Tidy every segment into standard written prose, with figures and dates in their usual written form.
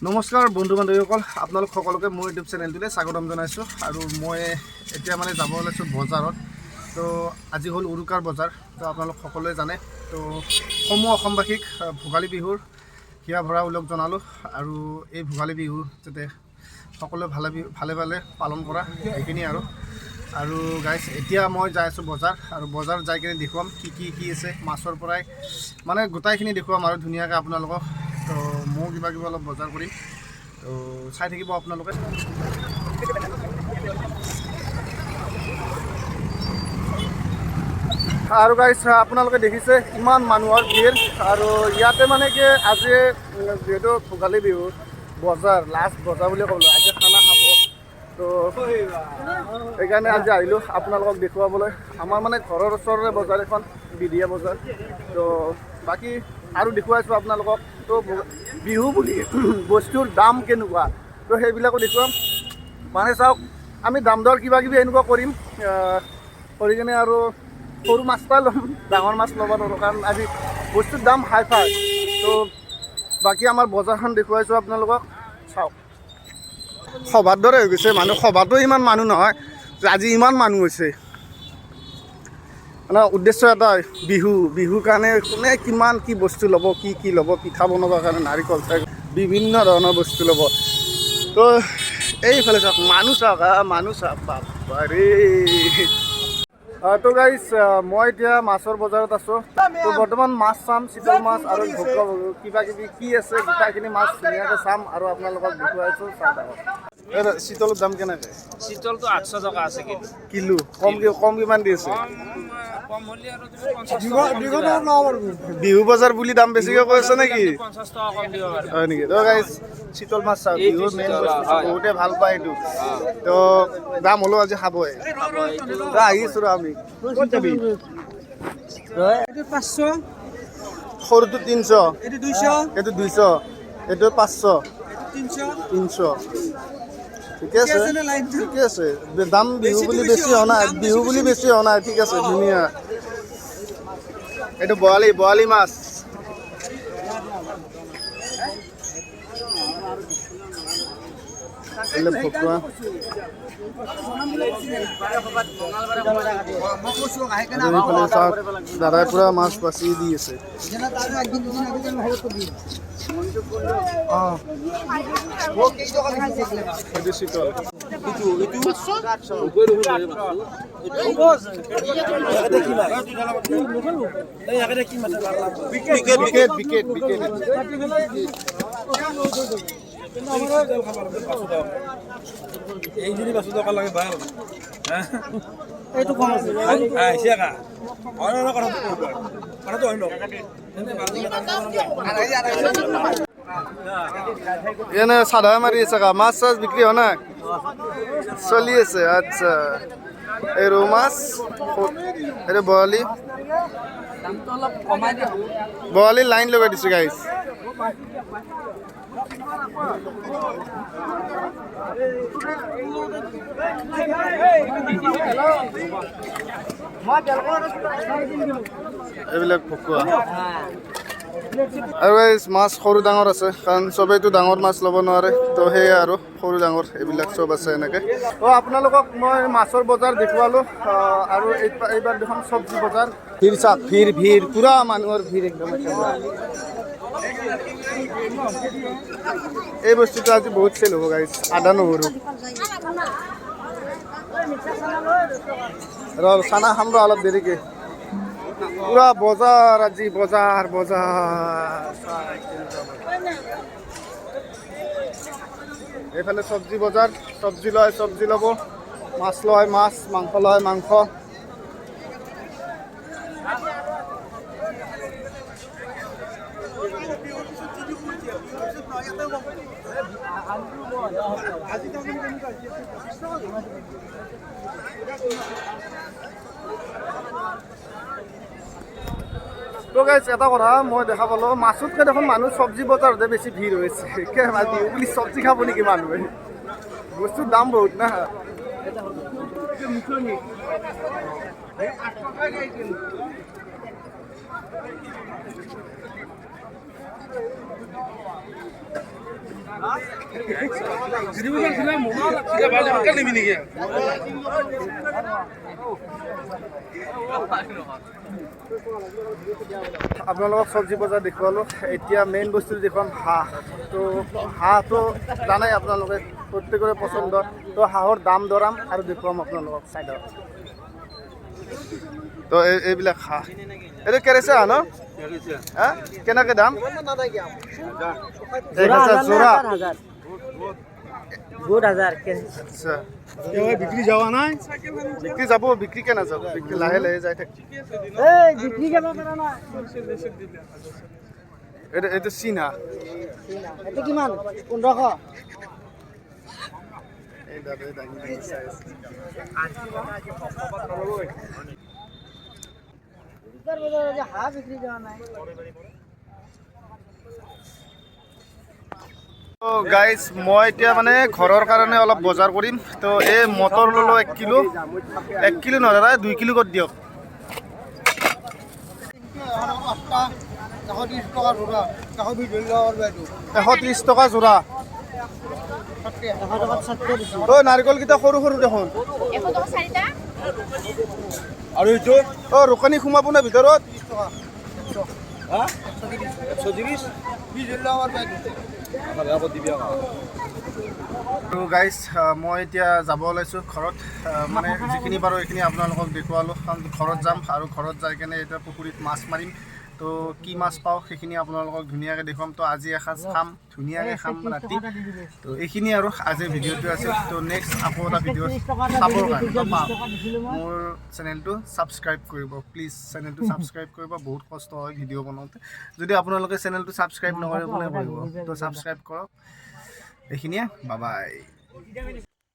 নমস্কাৰ বন্ধু বান্ধৱীসকল, আপোনালোক সকলোকে মোৰ ইউটিউব চেনেলটোলৈ স্বাগতম জনাইছোঁ। আৰু মই এতিয়া মানে যাব ওলাইছোঁ বজাৰত। তো আজি হ'ল উৰুকাৰ বজাৰ, তো আপোনালোক সকলোৱে জানে। তো সমূহ অসমবাসীক ভোগালী বিহুৰ হিয়া ভৰা ওলগ জনালোঁ আৰু এই ভোগালী বিহু যাতে সকলোৱে ভালে ভালে ভালে পালন কৰা, সেইখিনিয়ে। আৰু আৰু গাইজ, এতিয়া মই যাই আছোঁ বজাৰ আৰু বজাৰত যাই কিনে দেখুৱাম কি কি কি আছে, মাছৰ পৰাই মানে গোটেইখিনি দেখুৱাম আৰু ধুনীয়াকৈ আপোনালোকক। তো ময়ো কিবা কিবি অলপ বজাৰ কৰিম, তো চাই থাকিব আপোনালোকে। আৰু গাইজ, আপোনালোকে দেখিছে ইমান মানুহৰ ভিৰ। আৰু ইয়াতে মানে কি, আজি যিহেতু ভোগালী বিহু বজাৰ, লাষ্ট বজাৰ বুলি ক'ব, আজি খানা খাব। তো সেইকাৰণে আজি আহিলোঁ আপোনালোকক দেখুৱাবলৈ। আমাৰ মানে ঘৰৰ ওচৰৰে বজাৰ এখন, বিধিয়া বজাৰ। তো বাকী আৰু দেখুৱাইছোঁ আপোনালোকক। তো বিহু বুলি বস্তুৰ দাম কেনেকুৱা, তো সেইবিলাকো দেখুৱাম। মানে চাওক, আমি দাম দৰ কিবা কিবি এনেকুৱা কৰিম, কৰি কিনে আৰু সৰু মাছ এটা ল'ম, ডাঙৰ মাছ ল'ব নোৱাৰোঁ, কাৰণ আজি বস্তুৰ দাম হাই ফাই। তো বাকী আমাৰ বজাৰখন দেখুৱাইছোঁ আপোনালোকক, চাওক। সভাৰ দৰে হৈ গৈছে মানুহ। সভাতো ইমান মানুহ নহয় যে আজি ইমান মানুহ হৈছে। মানে উদ্দেশ্য এটাই, বিহু। বিহুৰ কাৰণে কোনে কিমান কি বস্তু ল'ব, কি কি ল'ব, পিঠা বনাবৰ কাৰণে নাৰিকল চাৰিকল বিভিন্ন ধৰণৰ বস্তু ল'ব। তো এইফালে চাওক, মানুহ চাওক, মানুহ চাওক, বাপৰে। তো গাইজ, মই এতিয়া মাছৰ বজাৰত আছোঁ। তো বৰ্তমান মাছ চাম, চিতল মাছ আৰু ভকুৱা কিবা কিবি কি আছে, গোটেইখিনি মাছ ধুনীয়াকৈ চাম আৰু আপোনালোকক দেখুৱাইছোঁ, চাই থাকক। এই চিতলৰ দাম কেনেকৈ? চিতলটো 800 টকা আছে কিলো। কিলো কম কম কিমান দি আছে? কম কম হ'লে আৰু তুমি 50 টকা কম দিবা। বিহু বজাৰ বুলি দাম বেছিকৈ কৈ আছে নেকি? 50 টকা কম দিব পাৰিম। হয় নেকি? তো গাইজ, চিতল মাছ চাওক। এইটো বিহুৰ মেইন চিতল, বস্তু। হয়। বহুতে ভাল পায় এইটো। তো দাম হ'লেও আজি খাবই। তো আহিছোঁ ৰ আমি। এইটো 500। সৰুটো 300। এইটো 200। এইটো 200, এইটো 500। 300। 300, ঠিকে আছে। আছে নে লাইনটো? ঠিকে আছে দাম, বিহু বেছিটো বুলি বেছি বেছি হোৱা নাই। দাম বিহু বেছি বুলি বেছি। বেছি হোৱা নাই, ঠিক আছে, ধুনীয়া। এইটো বৰালি, বৰালি মাছ। এইবিলাক ভকুৱা। আৰু এইফালে চাওক, দাদাই পুৰা মাছ বাচি দি আছে। এইটো চিতল। বিকেট, বিকেট, বিকেট। এই যদি 500 টকা লাগে ভাল। এইটো কম আছে। আহিছে কা হয় নহয়? কথাটো হয় ন? এনে চাধা মাৰি আছে কা, মাছ চাছ বিক্ৰী হোৱা নাই, চলি আছে। আচ্ছা, এই ৰৌ মাছ, এইটো বৰালি। বৰালি লাইন লগাই দিছো গাইজ। এইবিলাক ভকুৱা। আৰু এই মাছ সৰু ডাঙৰ আছে, কাৰণ চবেইতো ডাঙৰ মাছ ল'ব নোৱাৰে। তো সেয়ে আৰু সৰু ডাঙৰ এইবিলাক চব আছে এনেকৈ। তো আপোনালোকক মই মাছৰ বজাৰ দেখুৱালোঁ আৰু এইবাৰ দেখোন চব্জি বজাৰ। ভিৰ চাওক, ভিৰ ভিৰ, পূৰা মানুহৰ ভিৰ একদম একেবাৰে। এই বস্তুটো আজি বহুত চেল হ'ব গাইজ, আদা নহৰু। ৰ, চানা খাম ৰ অলপ দেৰিকে। পুৰা বজাৰ আজি, বজাৰ বজাৰ। এইফালে চব্জি বজাৰ, চব্জি লয় চব্জি ল'ব, মাছ লয় মাছ, মাংস লয় মাংস। তো গাইজ, এটা কথা মই দেখা পালোঁ, মাছতকৈ দেখোন মানুহ চব্জি বজাৰতে বেছি ভিৰ হৈছে। বিহু বুলি চব্জি খাব নেকি মানুহে? বস্তুৰ দাম বহুত না। আপোনালোকক চব্জি বজাৰ দেখুৱালোঁ। এতিয়া মেইন বস্তুটো দেখুৱাম হাঁহ। তো হাঁহটো জানাই আপোনালোকে প্ৰত্যেকৰে পচন্দ। তো হাঁহৰ দাম দৰাম আৰু দেখুৱাম আপোনালোকক চাইডত। তো এইবিলাক হাঁহ, এইটো কেৰেচা হাঁহ ন? হা, কেনেকৈ দাম? 1000 যোৰা। আচ্ছা, বিক্ৰী যোৱা নাই। বিক্ৰী যাব, বিক্ৰী কেনে যাব, বিক্ৰী লাহে লাহে যাই থাকে। এইটো চীন হাঁহ। এইটো কিমান? 1500। এই দাদাই দাঙি দাঙি চাই আছে। হাঁহ বিক্ৰী যোৱা নাই। গাইজ, মই এতিয়া মানে ঘৰৰ কাৰণে অলপ বজাৰ কৰিম। তো এই মটৰ ল'লোঁ 1 কিলো, 1 কিলো নহয় দাদা, 2 কিলো কৰি দিয়ক। 130 টকা যোৰা। অ' নাৰিকলকেইটা সৰু সৰু দেখোন। আৰু এইটো অ' ৰোকানী সোমাব নে ভিতৰত? 130। তো গাইজ, মই এতিয়া যাব ওলাইছোঁ ঘৰত। মানে যিখিনি পাৰোঁ এইখিনি আপোনালোকক দেখুৱালোঁ, কাৰণ ঘৰত যাম আৰু ঘৰত যাই কেনে এতিয়া পুখুৰীত মাছ মাৰিম। তো কি মাছ পাওঁ সেইখিনি আপোনালোকক ধুনীয়াকৈ দেখুৱাম। তো আজি এসাঁজ খাম, ধুনীয়াকৈ খাম ৰাতি। তো এইখিনি আৰু আজিৰ ভিডিঅ'টো আছিল। তো নেক্সট আকৌ এটা ভিডিঅ' চাবৰ কাৰণে মোৰ চেনেলটো ছাবস্ক্ৰাইব কৰিব প্লিজ। চেনেলটো ছাবস্ক্ৰাইব কৰিব, বহুত কষ্ট হয় ভিডিঅ' বনাওঁতে। যদি আপোনালোকে চেনেলটো ছাবস্ক্ৰাইব নকৰে কোনে কৰিব? তো ছাবস্ক্ৰাইব কৰক। এইখিনিয়ে, বাবাই।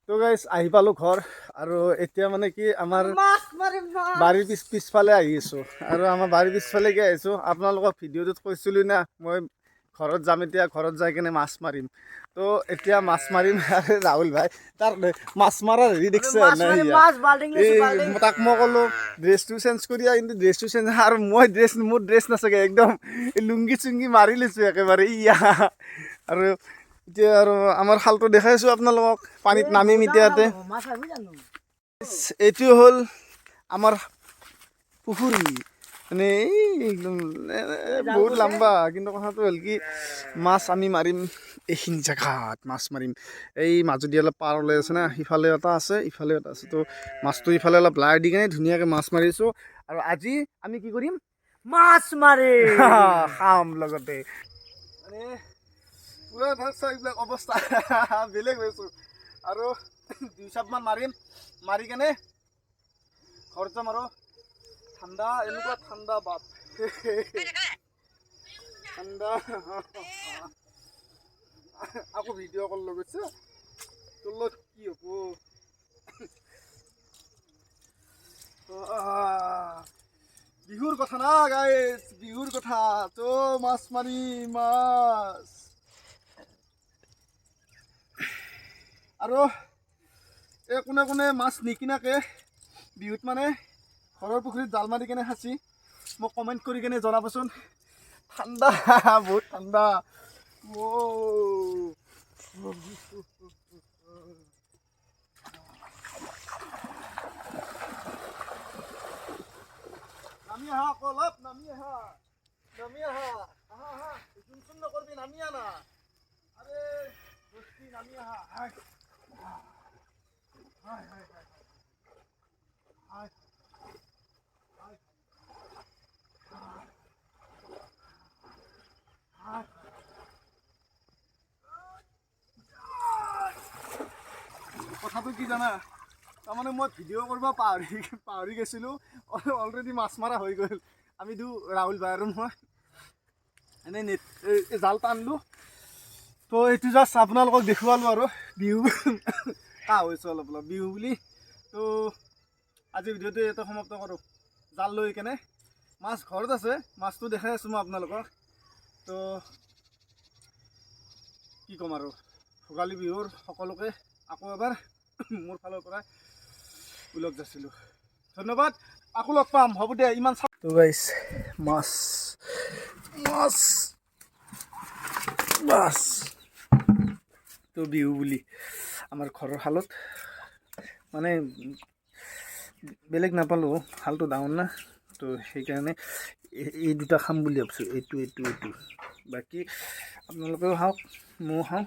তো গাইজ, আহি পালোঁ ঘৰ। আৰু এতিয়া মানে কি আমাৰ বাৰীৰ পিছফালে আহি আছোঁ। আৰু আমাৰ বাৰীৰ পিছফালে কি আহিছোঁ, আপোনালোকক ভিডিঅ'টোত কৈছিলোঁ না মই ঘৰত যাম, এতিয়া ঘৰত যাই কেনে মাছ মাৰিম। তো এতিয়া মাছ মাৰিম। আৰু ৰাহুল ভাই তাৰ মাছ মৰাৰ হেৰি দেখিছে নাই? তাক মই ক'লোঁ ড্ৰেছটো চেঞ্জ কৰি আহ, কিন্তু ড্ৰেছটো চেঞ্জ আৰু মই ড্ৰেছ, মোৰ ড্ৰেছ নাচাগে, একদম লুংগি চুংগি মাৰি লৈছোঁ একেবাৰে ইয়া। আৰু এতিয়া আৰু আমাৰ খালটো দেখাই আছোঁ আপোনালোকক, পানীত নামিম এতিয়া ইয়াতে। এইটো হ'ল আমাৰ পুখুৰী, মানে এই একদম বহুত লম্বা। কিন্তু কথাটো হ'ল কি, মাছ আমি মাৰিম এইখিনি জেগাত মাছ মাৰিম। এই মাজুলী অলপ পাৰ ওলাই আছে না, সিফালে এটা আছে, ইফালে এটা আছে। তো মাছটো ইফালে অলপ লাই দি কেনে ধুনীয়াকৈ মাছ মাৰিছোঁ। আৰু আজি আমি কি কৰিম? মাছ মাৰিম, খাম লগতে। মানে পুৰা এইবিলাক অৱস্থা বেলেগ হৈছোঁ। আৰু 2 চাপমান মাৰিম, মাৰি কেনে ঘৰত যাম। আৰু ঠাণ্ডা, এনেকুৱা ঠাণ্ডা, বাপ ঠাণ্ডা। আকৌ ভিডিঅ' কল লৈ গৈছে, তোৰ লগত কি হ'ব? বিহুৰ কথা না গাইজ, বিহুৰ কথা। তো মাছ মাৰি মাছ। আৰু এই কোনে কোনে মাছ নিকিনাকে বিহুত মানে ঘৰৰ পুখুৰীত জাল মাৰি কেনে খাচি, মোক কমেণ্ট কৰি কেনে জনাবচোন। ঠাণ্ডা, বহুত ঠাণ্ডা। নামি আহা আকৌ অলপ, নামি আহা, নামি আহা, আহা আহা, জুম চুম নকৰিবি, নামি আনা। আৰে দোস্তি, নামি আহা। হাই হাই হাই হাই হাই হাই। কথাটো কি জানা, তাৰমানে মই ভিডিঅ' কৰিব পাহৰি গৈছিলোঁ। অলৰেডি মাছ মৰা হৈ গ'ল। আমি দু ৰাহুল ভাই আৰু মই এনেই নেট জাল টানলোঁ। তো এইটো জাষ্ট আপোনালোকক দেখুৱালোঁ আৰু বিহু কাহ হৈছে অলপ অলপ বিহু বুলি। তো আজি ভিডিঅ'টো ইয়াতে সমাপ্ত কৰোঁ। জাল লৈ কেনে মাছ ঘৰত আছে, মাছটো দেখাই আছোঁ মই আপোনালোকক। তো কি ক'ম আৰু, ভোগালী বিহুৰ সকলোকে আকৌ এবাৰ মোৰ ফালৰ পৰা ওলগ যাছিলোঁ। ধন্যবাদ, আকৌ লগ পাম, হ'ব দিয়া। ইমান তো গাইছ, মাছ মাছ মাছ। তো বিহু বুলি আমাৰ ঘৰৰ শালত মানে বেলেগ নাপালোঁ, শালটো ডাঙৰ না, তো সেইকাৰণে এই দুটা খাম বুলি ভাবিছোঁ, এইটো, এইটো, এইটো। বাকী আপোনালোকেও খাওক, ময়ো খাওঁ।